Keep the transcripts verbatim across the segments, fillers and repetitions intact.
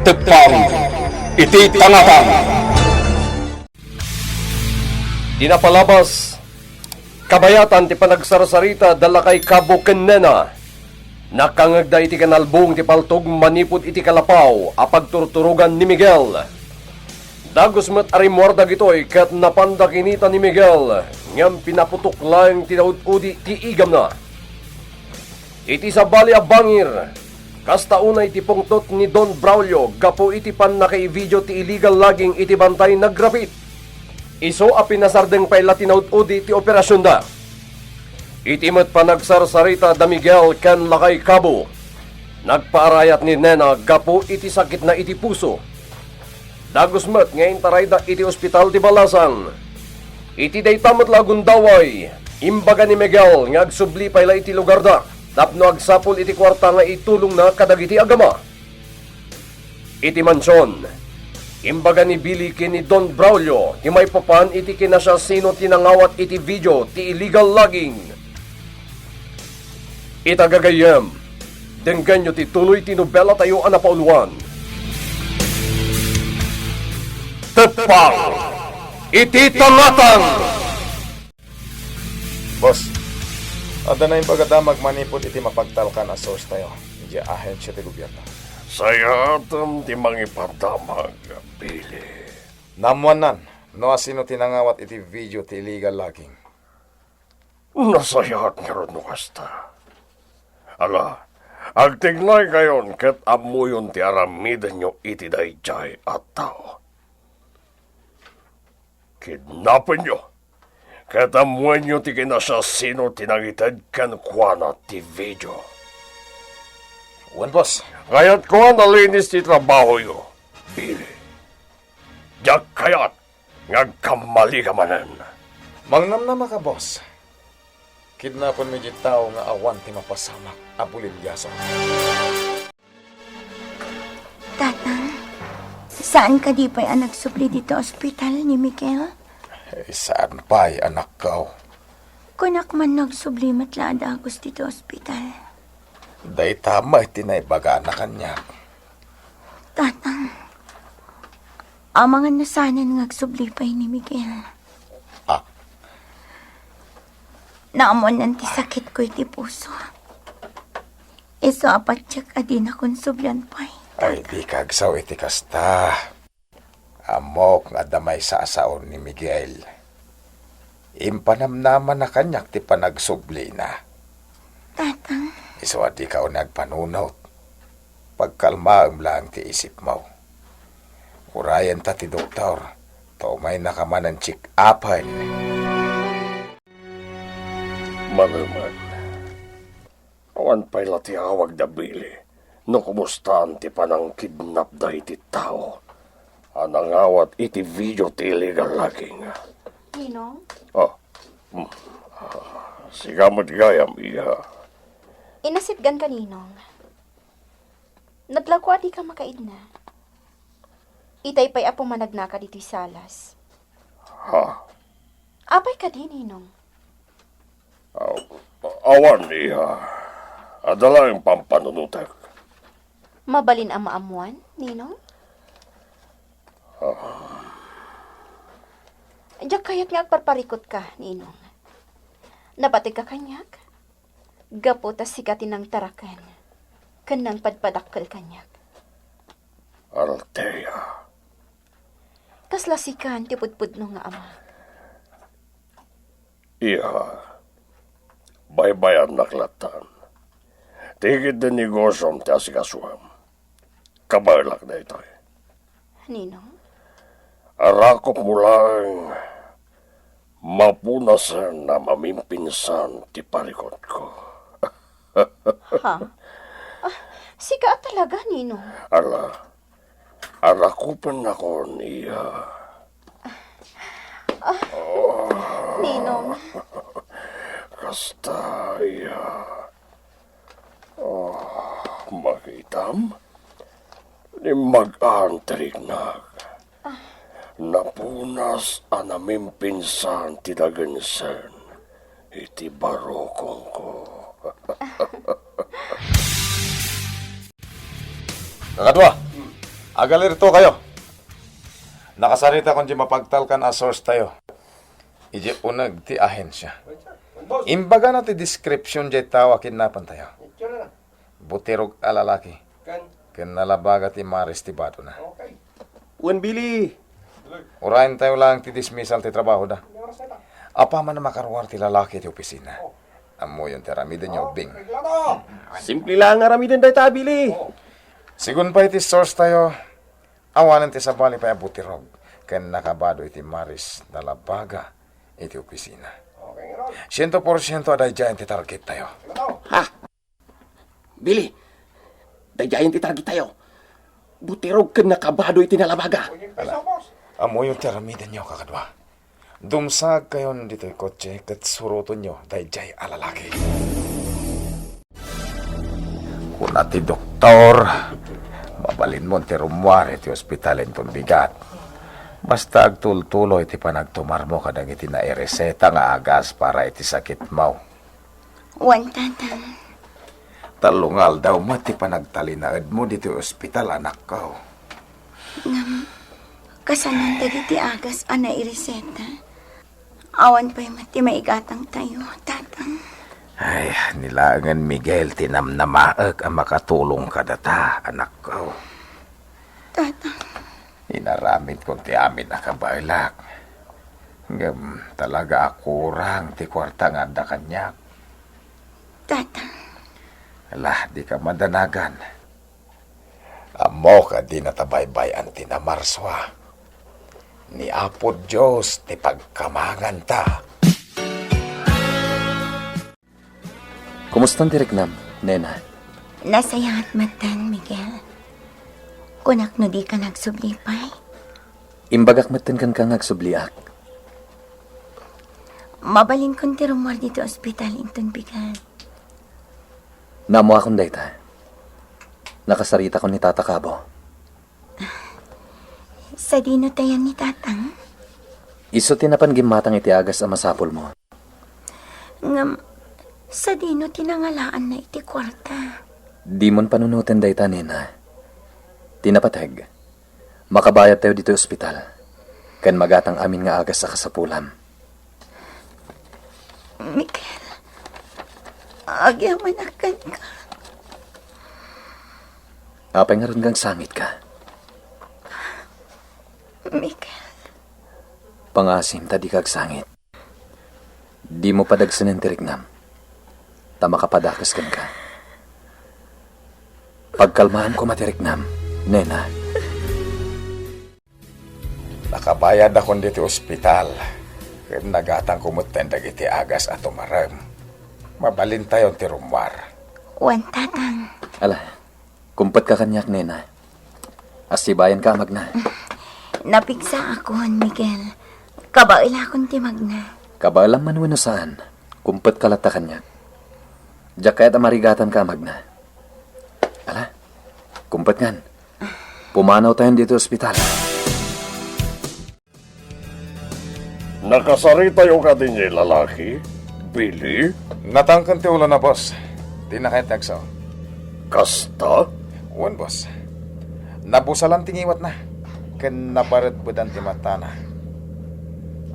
Teppang iti tangatang. Di napalabas, kabayatan ti panagsarsarita da Lakay Cabo ken Nena. Nakangngegda iti kinalbong ti paltog manipud iti kalapaw a pagturturogan ni Miguel. Dagus met a rimmuar dagitoy ket napanda kinita ni Miguel, ngem pinaputok laeng ti naud-udi ti igamna. Iti sabali a bangir, kasta unay ti pungtot ni Don Braulio gapu iti pannakaivideo ti illegal logging iti bantay nagrapit. Isu a pinasardeng pay la ti naud-udi ti operasionda. Iti met panagsarsarita da Miguel ken Lakay Cabo, nagpaarayat ni Nena gapu iti sakitna iti puso. Dagus met nga intarayda iti ospital ti Balasang. Iti dayta met la a gundaway, imbaga ni Miguel nga agsubli pay la iti lugarda tapno agsapul iti kuarta nga itulongna kadagiti agama. Iti mansion, imbaga ni Billy ken ni Don Braulio ti maipapan iti kinasiasino ti nangawat iti video ti illegal logging. Ita gagayyem, denggenyo ti tuloy ti nobelatayo a napauluan. Teppang iti tangatang! Boss, adda naimbag a damag manipud iti mapagtalkan a source tayo, idiay ahensya ti gobierno. Sayatem ti mangipadamag, Billy. Naammoannan no asino ti nangawat iti video ti illegal logging. Nasayaat ngarud no kasta. Ala, agtignaykayon ket ammoyon ti aramidenyo iti daydiay a tao. Kidnapenyo, ket ammoenyo ti kinasiasino ti nangited kenkuana ti video. Wen, boss. Kayatko a nalinis ti trabahoyo, Billy. Diak kayat nga agkammalika manen. Mangnamnamaka, boss. Kidnapenmi diay tao nga awan ti mapasamak a bulilgasam. Tatang, saan kadi pay a nagsubli ditoy ospital ni Miguel? Eh, saan pay, anakko? Kunak man nagsubli met la a dagus ditoy ospital. Dayta met ti naibagana kaniak. Tatang, amangan no saanen nga agsubli pay ni Miguel. Ah. Naammoannan ti sakitko iti puso. Isu a patiek a dinakon sublian pay. Ay, dika agsao iti kasta. Ammok nga adda maysa a sao ni Miguel. Impanamnamana kaniak ti panagsublina. Tatang. Isu a dika unay agpanunot. Pagkalmaem laeng ti isipmo. Urayenta ti doktor, ta umaynaka manen check-upen. Maneman. Awan pay la ti awag da Billy no kumustaan ti panangkidnapda iti tao a nangawat iti video ti illegal logging. Ninong? Ah, mm. Ah, sika met gayam, iha. Inasitgan ka, Ninong. Naglako a dika makaidna. Itay pay a pumanagnaka ditoy salas. Ha? Apay kadi, Ninong? Aw-, awan, iha. Adda laeng pampanunotek. Mabalin a maammuan, Ninong? Ah. Diak kayat nga agparparikutka, Ninong. Nabategka kaniak? Gapu ta sika ti nangtaraken ken nangpadpadakkel kaniak. Althea. Kasla sikan ti pudpudno nga ama. Iha, baybayannak lattan. Ti ketdi negosiom ti asikasuem. Kabaelak daytoy. Ninong? Arakupmo laeng mapunasen a mamimpinsan ti parikutko. Ha? Ah, sika a talaga, Ninong? Ala, arakupennakon, iha. Ah, Ninong. Kasta, iha. Oh, makitam? Nimmag-an ti riknak. Napunas a namimpinsan ti dagensen iti barukongko. Kakadua, Agalirto kayo. Nakasaritakon diay mapagtalkan a source tayo. Idiay uneg ti ahensia. Imbagana ti description diay tao a kidnapan tayo. Butirog a lalaki. Ken nalabaga ti maris ti badona. Wen, Billy. Urayen tayo lang ti dismissal ti trabaho da. Apaman a makaruar ti lalaki ti opisina. Ammoyon ti aramidenyo, Bing. Simple lang nga aramiden dayta, Billy. Sigun pay ti source tayo, awanen ti sabali pay a butirog ken nakabado iti maris nalabaga iti opisina. Siento porsiento a daydiayen ti target tayo. Ha? Billy, daydiayen ti target tayo. Butirog ken nakabado iti nalabaga. Ala, ammoyon ti aramidenyo, kakadua. Dumsaag kayon ditoy kotse ket surotenyo daydiay a lalaki. Kuna ti doktor, mabalinmon ti rummuar iti ospital inton bigat. Basta agtultuloy ti panagtumarmo kadagiti naireseta nga agas para iti sakitmo. Wen, Tatang. Tallo nga aldaw met ti panagtalinaedmo ditoy ospital, anakko. Ngem, kasanon dagiti agas a naireseta? Awan pay met ti maigatang tayo, Tatang. Ay, ni laengen, Miguel, ti namnamaek a makatulong kadata, anakko. Tatang. Inaramidkon ti amin a kabaelak. Ngem talaga a kurang ti kuarta nga adda kaniak. Tatang. Ala, dika madanagan. Ammok a dinata baybay-an ti namarsua. Ni Apo Dios ti pagkamanganta. Kumustan ti riknam, nena? Nasayaat metten, Miguel. Kunak no dika agsubli pay? Imbagak metten kenka nga agsubliak. Mabalinkon ti rummuar ditoy ospital inton bigat. Naammoakon dayta. Nakasaritakon ni Tata Cabo. Sadino tayan ni Tatang? Isu ti napan gimmatang iti agas a masapulmo. Ngem, sadino ti nangalaanna iti kuarta? Dimon panunoten dayta, nena. Ti napateg, makabayad tayo ditoy ospital, ken magatang amin nga agas a kasapulam. Miguel, agyamanak kenka. Apay ngarud nga agsangitka? Miguel. Pangaasim ta dika agsangit. Dimo padagsenen ti riknam, ta makapadakes kenka. Pagkalmaam koma ti riknam, nena. Nakabayadakon ditoy ospital, ken nagatangko metten dagiti agas a tumarem. Mabalintayon ti rummuar. Wen, Tatang. Ala, kumpetka kaniak, nena. Assibayanka a magna. Napigsaakon, Miguel. Kabaelakon ti magna. Kabaelam man wenno saan, kumpetka latta kaniak. Diak kayat a marigatanka a magna. Ala, kumpetkan. Pumanawtayon ditoy ospital. Nakasaritayo kadi diay lalaki, Billy? Natangken ti ulona, boss. Dina kayat ti agsao. Kasta? Wen, boss. Nabusalan ti ngiwatna, ken nabaredbedan ti matana.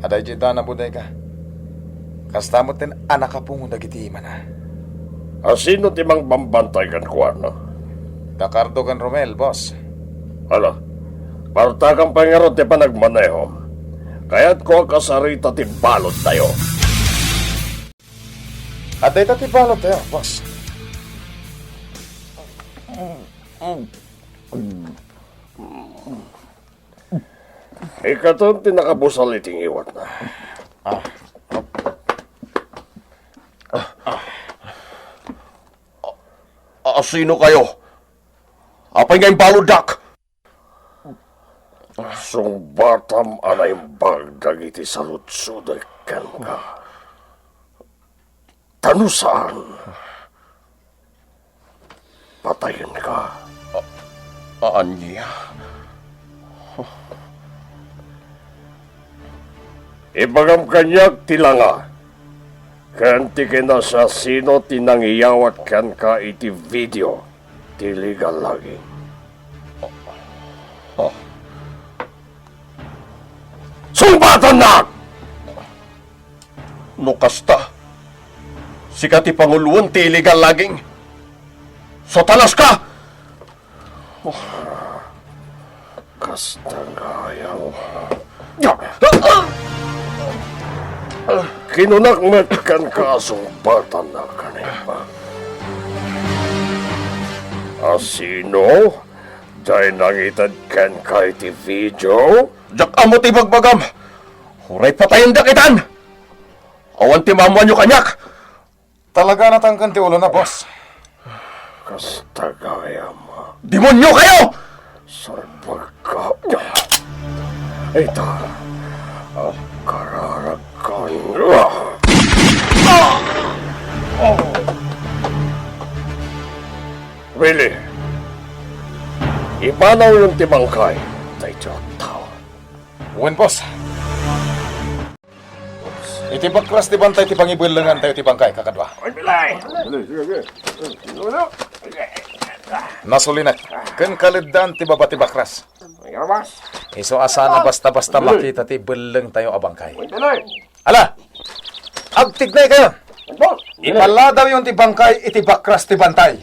Adda idiay dana, bodega. Kasta metten a nakapungo dagiti imana. A sino ti mangbambantay kenkuana? Da Cardo ken Romel, boss. Ala, partakan pay ngarud ti panagmanehom. Kayatko a kasarita ti baludtayo. Adda ita ti baludtayo, boss. Ikatem ti nakabusal iti ngiwatna. Ah. Ah, sino kayo? Apay nga imbaluddak? Sungbatam a naimbag dagiti saludsodek kenka. Ta no saan, patayenka. A-, ania? Ibagam kaniak ti langa, ken ti kinasiasino ti nangiyawat kenka iti video ti legal logging. Subatannak! No kasta, sika ti panguloen ti illegal logging. Satanas ka! Kasta gayam. Kinunak met kenka a subatannak, Kanipa. A sino? Diay nangited kenka iti video? Diak ammo ti ibagbagam. Uray patayendak itan. Awan ti maammoanyo kaniak. Talaga natangken ti ulona, boss. Kasta gayam. Demonyo kayo! Salbag ka. Ita, agkararagkan. Willie, ipanawyon ti bangkay daytoy a tao. Wen, boss. Iti bakras ti bantay ti pangibellengantayo ti bangkay, kakadua. Nasulinek, ken kaleddaan ti baba ti bakras. Isu a saan a basta-basta makita ti ibellengtayo a bangkay. Ala! Agtignaykayon! Ipaladawyon ti bangkay iti bakras ti bantay.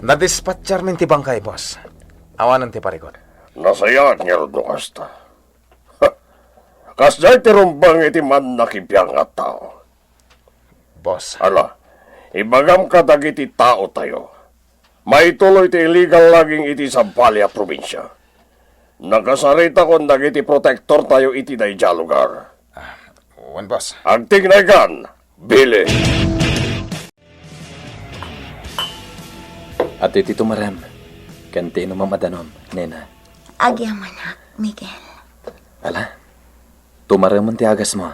Nadispatcharmin ti bangkay, boss. Awanen ti parikut. Nasayaat ngarud no kasta. Kasdiay ti rumbeng iti mannakibiang a tao. Boss. Ala, ibagam kadagiti taotayo. Maituloy ti illegal logging iti sabali a probinsia. Nakasaritakon dagiti protektortayo iti daydiay a lugar. Ah, wen, boss. Agtignaykan, Billy! Adtoy ti tumarem ken ti inumam a danum, nena. Agyamanak, Miguel. Ala, tumaremon ti agasmo.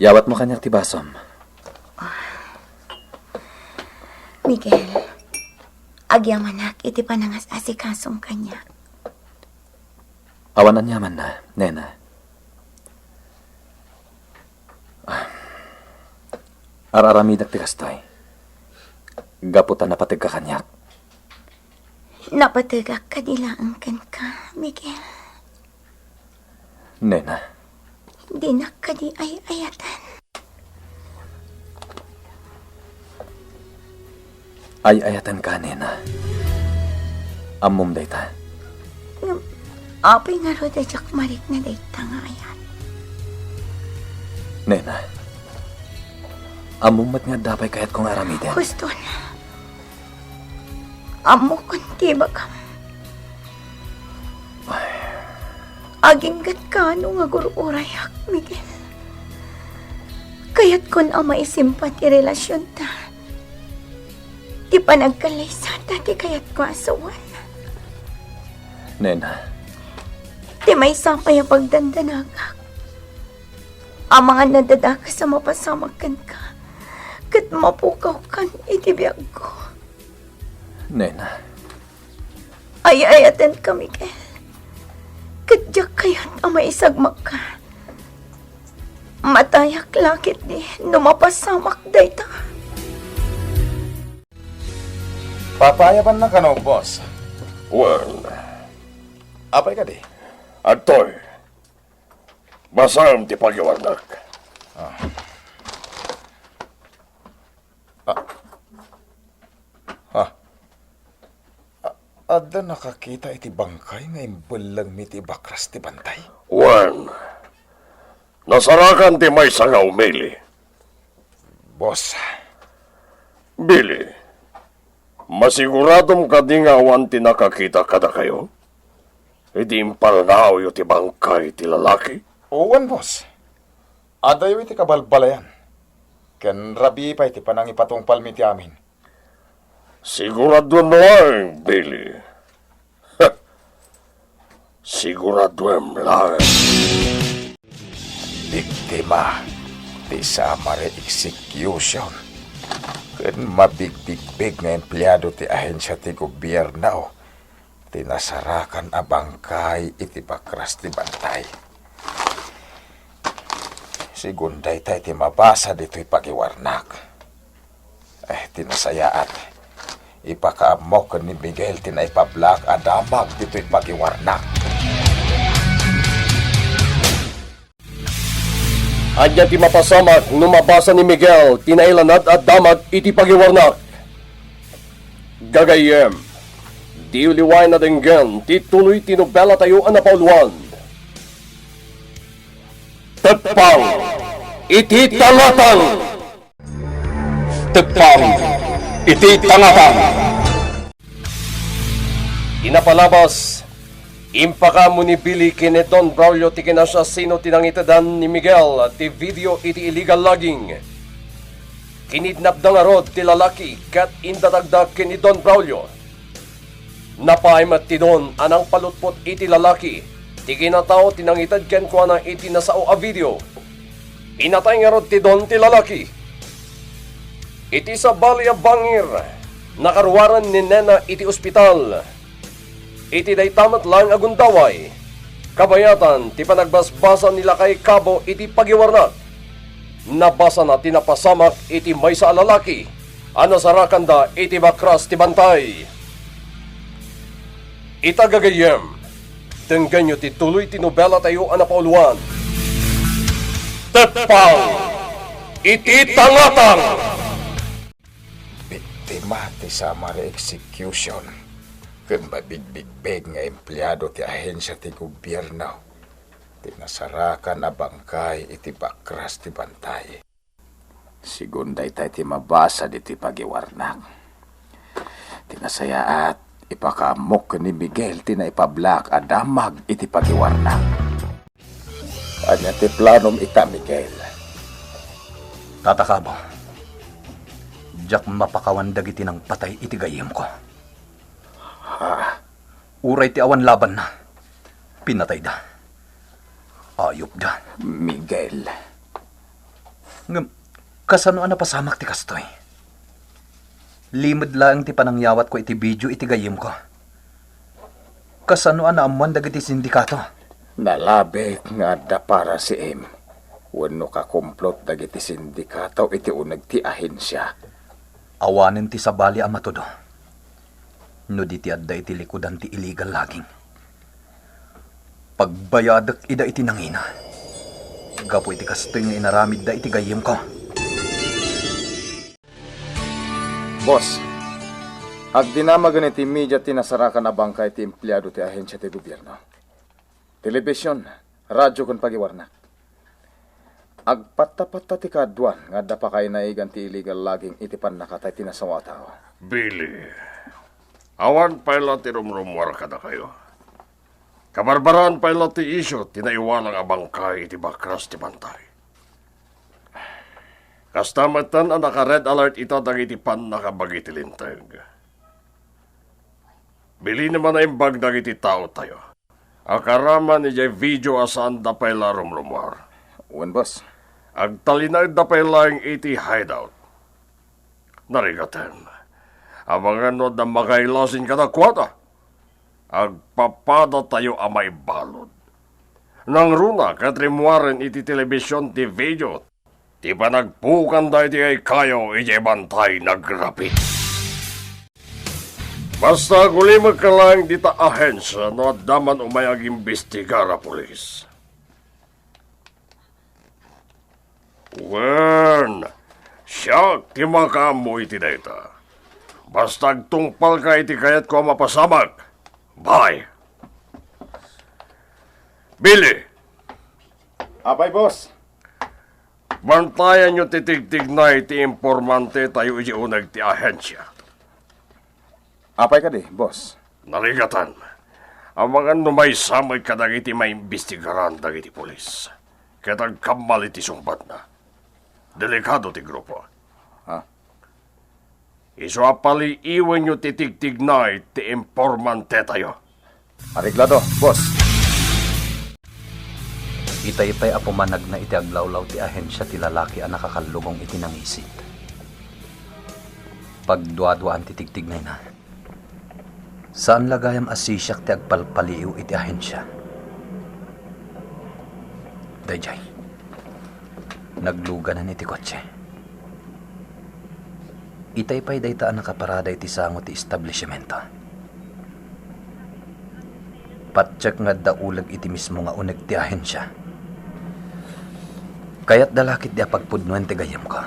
Yawatmo kaniak ti basom. Miguel, agyamanak iti panangas-asikasom kaniak. Awan aniamanna, nena. Ah, ar-aramidek ti kastoy. Gapu ta napategka kaniak. Napategak kadi laeng kenka, Miguel. Nena. Dinak kadi ay-ayaten. Ay-ayatenka, nena. Ammom dayta. Ngem, apay ngarud a diak marikna dayta nga ayat? Nena, ammom met nga adda pay kayatko nga aramiden. Huston. Ammokon ti ibagam. Aginggatka no nga gur-urayak, Miguel. Kayatkon a maisimpa ti relasionta. Ti panagkallaysata ti kayatko a sawen. Nena. Ti maysa pay a pagdandanagak. Amangan a dadakes a mapasamak kenka, ket mapukawkan iti biagko. Nena. Ay-ayatenka, Miguel. Ket diak kayat a maisagmakka. Matayak la ketdi no mapasamak dayta. Papaayabanna kano, boss? Wen. Apay kadi? Adtoy. Basaem ti pagiwarnak. Ah. Ah. Ah. A-, adda nakakita iti bangkay nga imbellengmi iti bakras ti bantay? Wen, nasarakan ti maysa nga umili. Boss. Billy, masiguradom kadi nga awan ti nakakita kadakayo? Idi impalnaawyo ti bangkay ti lalaki? Wen, boss. Adayo iti kabalbalayan. Ken rabii pay ti panangipatungpalmi ti amin. Siguraduem laeng, Billy. Siguraduem laeng. Biktima ti summary execution ken mabigbigbig nga empleado ti ahensia ti gobierno ti nasarakan a bangkay iti bakras ti bantay. Segun dayta iti mabasa ditoy pagiwarnak, Ti nasayaat, ipakaammo ken ni Miguel ti naipablaak a damag ditoy pagiwarnak. Ania ti mapasamak no mabasa ni Miguel ti nailanad a damag iti pagiwarnak? Gagayyem, diyo liwayen a denggen ti tuloy ti nobelatayo a napauluan. Teppang iti tangatang! Teppang iti tangatang! Ti napalabas, impakaammo ni Billy ken ni Don Braulio ti kinasiasino ti nangitedan ni Miguel ti video iti illegal logging. Kinidnapda ngarud ti lalaki ket indatagda ken ni Don Braulio. Napaay met ti Don a nangpalutpot iti lalaki ti kinatao ti nangited kenkuana iti nasao a video. Pinatay ngarud ti Don ti lalaki. Iti sabali a bangir, nakaruaren ni Nena iti ospital. Iti dayta met laeng a gundaway, kabayatan ti panagbasbasa ni Lakay Cabo iti pagiwarnak. Nabasana ti napasamak iti maysa a lalaki a nasarakanda iti bakras ti bantay. Ita gagayyem, denggenyo ti tuloy ti nobelatayo a napauluan. Teppang iti tangatang! Biktima ti summary execution ken mabigbigbig nga empleado ti ahensia ti gobierno ti nasarakan a bangkay iti bakras ti bantay. Segun dayta ti mabasa ditoy pagiwarnak. Ti nasayaat, ipakaammok ken ni Miguel ti naipablaak a damag iti pagiwarnak. Ania ti planom ita, Miguel? Tata Cabo, diak mapakawan dagiti nangpatay iti gayyemko. Ha? Uray ti awan labanna, pinatayda. Ayupda. Miguel. Ngem, kasano a napasamak ti kastoy? Limed laeng ti panangyawatko iti video iti gayyemko. Kasano a naammuan dagiti sindikato? Nalabit nga adda para si M wenno kakumplot dagiti sindikato iti uneg ti ahensia. Awanen ti sabali a matudo no di ti adda iti likudan ti illegal logging. Pagbayadek ida iti nangina gapu iti kastoy nga inaramidda iti gayyemko. Boss, agdinamagen iti media ti nasarakan a bangkay ti empleado ti ahensia ti gobierno. Telebision, radyo ken pagiwarnak. Agpattapatta ti kaaduan nga adda pakainaigan ti illegal logging iti pannakatay ti nasao a tao. Billy, awan pay la ti rumrumuar kadakayo. Kabarbaraan pay la ti isyu ti naiwalang a bangkay iti bakras ti bantay. Kasta metten a naka-red alert ita dagiti pannakabagi ti linteg. Bilin a manaimbag dagiti taotayo. Akaraman idiay video a saanda pay la rumrumuar. Wen, boss. Agtalinaedda pay laeng iti hideout. Narigaten. Amangan no adda makailasin kadakuada. Agpapadatayo a maibalud. Nangruna ket rimmuaren iti telebision ti video ti panagpukanda iti kaykayo idiay bantay nagrapit. Basta agulimek laeng dita ahensia no adda man umay agimbestigar a pulis. Wen, siak ti makaammo iti dayta. Basta agtungpalka iti kayatko a mapasamak. Bye. Billy! Apay, boss? Bantayanyo ti tigtignay ti informantetayo iti uneg ti ahensia. Apay kadi, boss? Narigaten. Amangan no maysa met kadagiti maimbestigaran dagiti pulis. Ket agkammal iti sungbatna. Delikado ti grupo. Ah. Isu a paliiwenyo ti tigtignay ti informantetayo. Areglado, boss. Itay pay a pumanagna iti aglawlaw ti ahensia ti lalaki a nakakallugong iti nangisit. Pagduaduaan ti tigtignayna. Saan la gayam a sisiak ti agpalpaliiw iti ahensia. Daydiay. Nagluganan iti kotse. Itay pay dayta a nakaparada iti sango ti establishmento. Patiek nga adda uleg iti mismo nga uneg ti ahensia. Kayatda la ketdi a pagpudnoen ti gayyemko.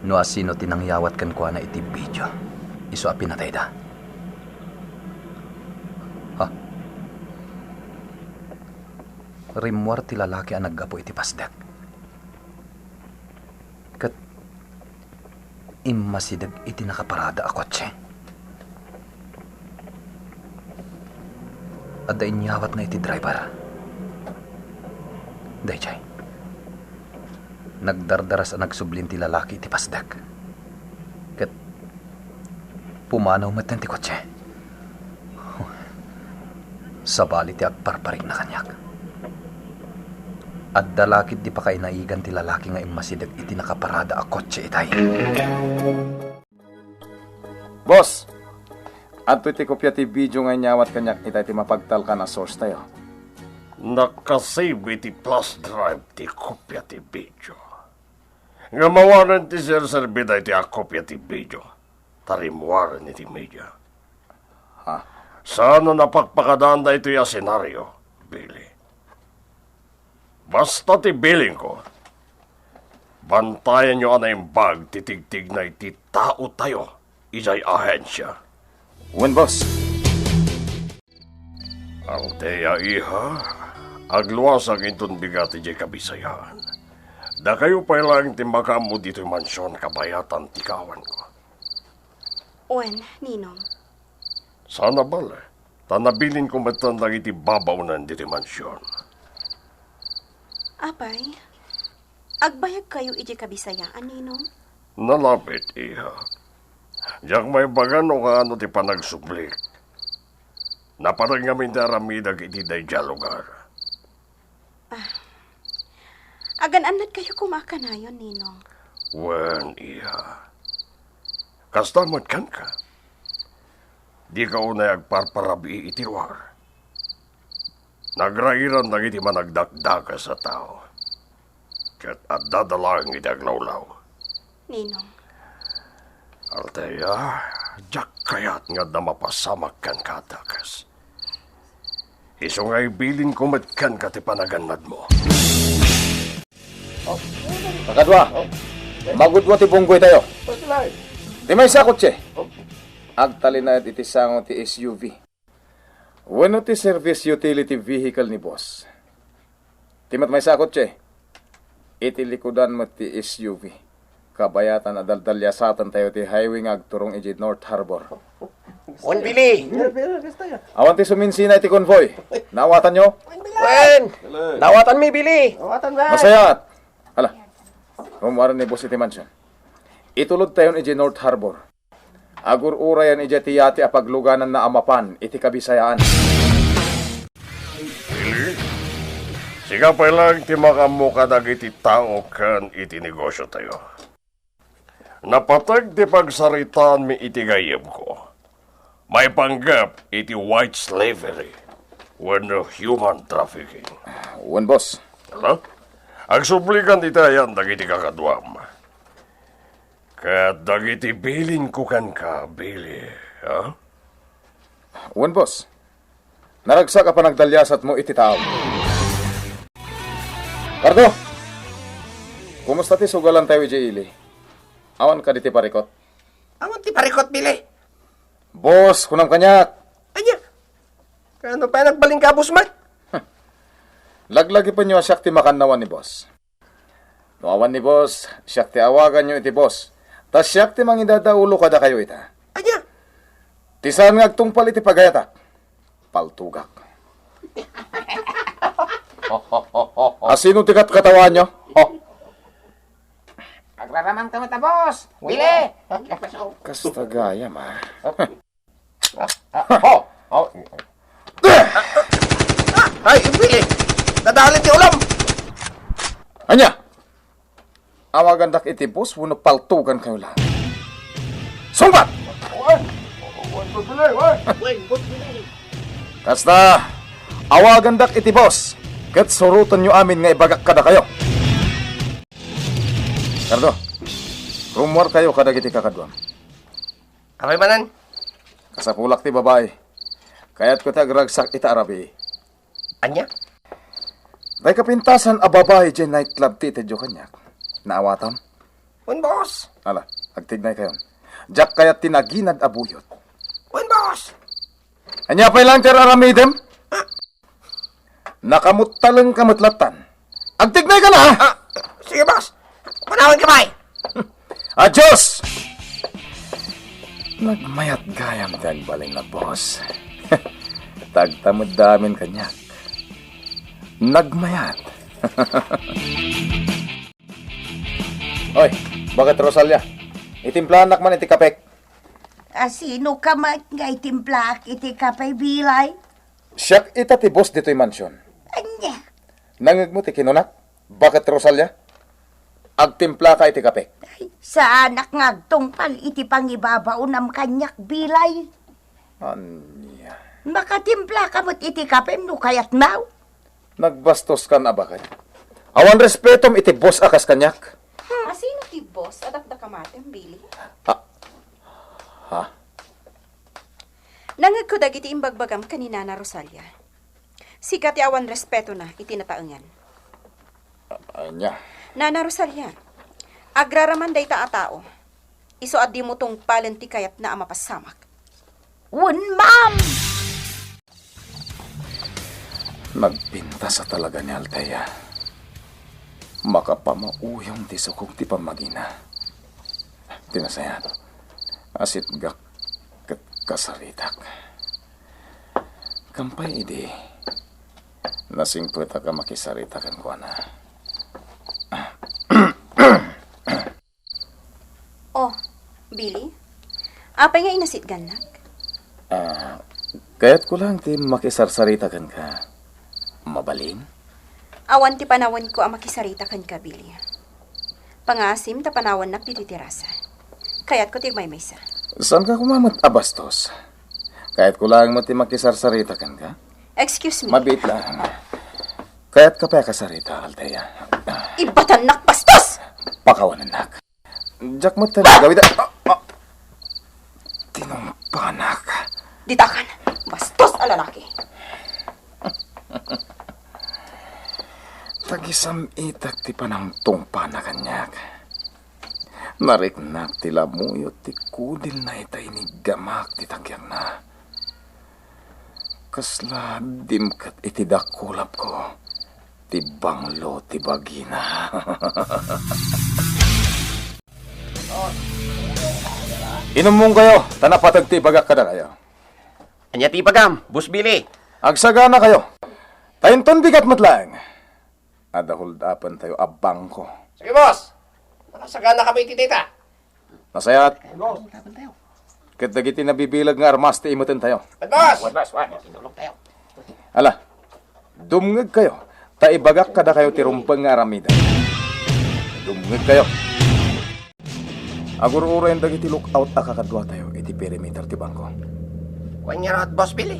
No asino ti nangyawat kenkuana iti video, isu a pinatayda. Ha? Rimmuar ti lalaki a naggapu iti pasdek. Ket immasideg iti nakaparada a kotse. Adda inyawatna iti driver. Daydiay. Nagdardaras a nagsublin ti lalaki iti pasdek. Ket pumanaw metten ti kotse. Sabali ti agparparikna kaniak. Adda la ketdi pakainaigan ti lalaki nga immasideg iti nakaparada a kotse itay. Boss, adtoy ti kopia ti video nga inyawat kaniak itay ti mapagtalkan a source tayo. Nakasave iti flash drive ti kopia ti video. Ngem awanen ti serserbi daytoy a kopia ti video. Ta rimmuaren iti media. Ha? Saan a napakpakadaan daytoy a senaryo, Billy. Basta ti bilingko, bantayanyo a naimbag ti tigtigna iti tao tayo idiay ahensia. Wen, boss. Althea, iha, agluasak inton bigat idiay Kabisayaan. Dakayo pay laeng ti makaammo ditoy mansion kabayatan ti kaawanko. Wen, Ninong. Saan a bale, ta nabilinko metten dagiti babaonen ditoy mansion. Apay, agbayagkayo idiay Kabisayaan, Ninong? Nalapit, iha. Diak maibaga no kaano ti panagsublik. Napanek ngamin ti aramidek iti daydiay a lugar. Ah, agan-annadkayo koma a kanayon, Ninong. Wen, iha. Kasta met kenka. Dika unay agparparabii iti ruar. Nagrairan dagiti managdakdakes a tao. Ket addada laeng iti aglawlaw. Ninong. Althea, diak kayat nga adda mapasamak kenka a dakes. Isu nga ibilinko met kenka ti panagannadmo. Kakadua, magudua ti bunggoy tayo. Ti maysa a kotse, agtalinaed iti sango ti S U V. Wenno ti service utility vehicle ni boss. Ti met maysa a kotse, iti likudan met ti S U V. Kabayatan a daldaliasaten tayo ti highway nga agturong idiay North Harbor. Wen, Billy! Awan ti suminsina iti convoy. Naawatanyo? Wen! Naawatanmi, Billy! Masayaat! Ala, rummuaren ni boss iti mansion. Itulod tayon idiay North Harbor. Agur-urayan idiay ti yate a paglugananna a mapan iti Kabisayaan. Billy, sika pay laeng ti makaammo kadagiti tao ken iti negosiotayo. Napateg ti pagsaritaanmi iti gayyemko maipanggep iti white slavery wenno human trafficking. Wen, boss. Ala? Agsublikan iti ayan dagiti kakaduam. Ket dagiti bilinko kenka, Billy, ha? Wen, boss. Naragsak a panagdaliasatmo iti tao. Cardo! Kumusta ti sugalantayo idiay ili? Awan kadi ti parikut? Awan ti parikut, Billy. Boss, kunam kaniak. Ania? Kaano pay nagbalin ka, boss Mark? Laglagipenyo a siak ti makannawan ni boss. No awan ni boss, siak ti awaganyo iti boss. Ta siak ti mangidadaulo kadakayo ita. Ania? Ti saan nga agtungpal iti pagayatak, paltugak. Asino ti katkatawaanyo? Agraraman kami ta, boss. Billy! Kasta gayam, ah. Ah, oh, oh. Ay, Billy! Nadalin ti ulam! Ania? Awagandak iti boss wenno paltugankayo laeng. Sungbat! Kasta, awagandak iti boss, ket surotenyo amin nga ibagak kadakayo. Cardo, Rummuarkayo kadagiti kakaduam. Apay manen? Kasapulak ti babai. Kayatko ti agragsak ita a rabii. Ania? Dayta kapintasan a babai idiay nightclub ti itedyo kaniak. Naawatam? Wen, boss. Ala, agtignaykayon. Diak kayat ti naginad a buyot. Wen, boss. Ania pay laeng ti ar-aramidem? Nakamuttalengka met lattan. Agtignayka la, ha? Ah, sige, boss. Panawanka pay. Adios! Nagmayat gayam ti agbalin a boss. Tagtamedda amin kaniak. Nagmayat. Oy, baket Rosalia. Itimplaannak man iti kapek. A, sinoka met nga itimplaak iti kape, Bilay? Siak ita ti boss ditoy mansion. Ania? Nangngegmo ti kinunak, baket Rosalia? Agtimplaka iti kapek. Ay, saanak nga agtungpal iti pangibabaonam kaniak, Bilay. Ania? Makatimplaka met iti kapem no kayatmo. Nagbastos kan a baket. Awan respetom iti boss a kas kaniak. A, sino ti boss a dakdakamatem, Billy? Ah. Ha? Nangngegko dagiti imbagbagam ken ni Nana Rosalia. Sika ti awan respetona iti nataengan. Ania? Nana Rosalia, agraraman dayta a tao. Isu a dimo tungpalen ti kayatna a mapasamak. Wen, ma'am! Nagpintas a talaga ni Althea. Makapamauyong ti sukog ti pammagina. Ti nasayaat, asitgak ket kasaritak. Kampay idi, nasingpetak a makisarita kenkuana. Oh, Billy? Apay nga inasitgannak? Ah, kayatko lang ti makisarsarita kenka. Mabalin? Awan ti panawanko a makisarita kenka, Billy. Pangaasim ta panawannak ditoy terasa. Kayatko ti agmaymaysa. Saanka koma met a bastos? Kayatko lang met ti makisarsarita kenka. Excuse me. Mabiit lang. Kayatka pay a kasarita, Althea? Ibatannak, bastos! Pakawanennak. Diak met ti nagawid a, ah, ah. Tinumpanak. Ditakan, bastos a lalaki. Tagisam-itak ti panangtungpana kaniak. Nariknak ti lamuyot ti kudilna ita iniggamak ti takyakna. Kasla dimket iti dakulapko ti banglo ti bagina. Inummongkayo, ta napateg ti ibagak kadakayo. Ania ti ibagam, Boss Billy? Agsaganakayo. Ta inton bigat met laeng, adda hold-upentayo a bangko. Sige, boss. Nakasaganakami iti dayta. Nasayaat. Boss. Ket dagiti nabibileg nga armas ti imetentayo. Boss! Wen, boss, wen. Ala, dumngegkayo, ta ibagak kadakayo ti rumbeng nga aramiden. Dumngegkayo. Agur-urayen dagiti lookout a kakaduatayo iti perimeter ti bangko. Wen ngarud, Boss Billy.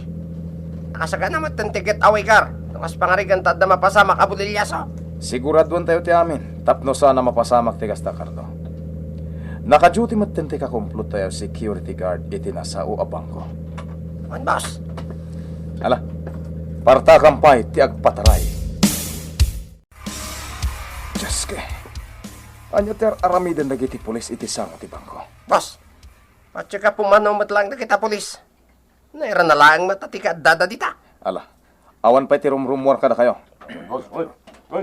Nakasagana met ti getaway car. No kas pangarigan ta adda mapasamak a bolilyaso. Siguraduentayo ti amin tapno saan a mapasamak ti kasta a kardo. Naka-duty met ti kakumplottayo a security guard iti nasao a bangko. Wen, boss. Ala, partakam pay ti agpataray. Dios, ania ti ar-aramiden dagiti pulis iti sango ti bangko? Boss, patse ka pumanaw met laeng dagita pulis. Nairana laeng met a ti kaaddada dita. Ala, awan pay ti rumrummuar kadakayo.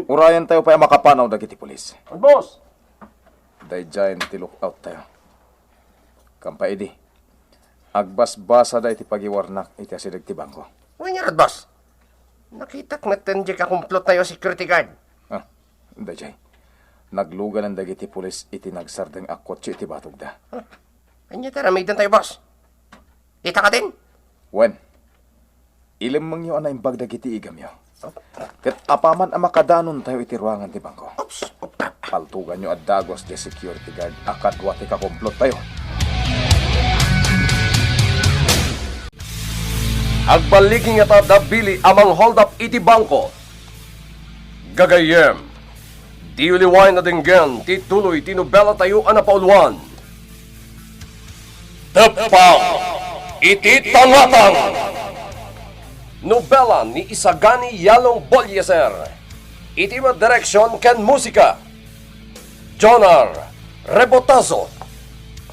Urayentayo pay a makapanaw dagiti pulis. Boss! Daydiayen ti lookout tayo. Kampay idi, agbasbasada iti pagiwarnak iti asideg ti bangko. Wen ngarud, boss. Nakitak met ti kakumplottayo a security guard. Ah, daydiay. Nagluganan dagiti pulis iti nagsardeng a kotse iti batogda. Ania ti aramidentayo, boss? Dita kadin? Wen, ilemmengyo a naimbag dagiti igamyo. Ket apaman a makadanontayo iti ruangan ti bangko, oops, oops, ah, paltuganyo a dagus ti security guard a kadua ti kakumplottayo. Agballigi ngata da Billy a manghold up iti bangko. Gagayyem, Ti uliwan a denggen ti tuloy ti nobela tayo a napauluan. Teppang iti tangatang. Nobela ni Isagani Yalong Bolieser. Iti direksyon ken musika, Jonar Rebotazo.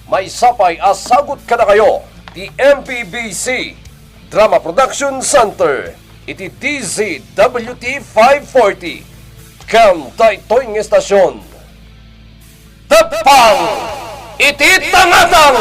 Maysa pay a sagut kadakayo ti M P B C Drama Production Center iti D Z W T five forty. Ken daytoy nga estasyon, Teppang iti tangatang!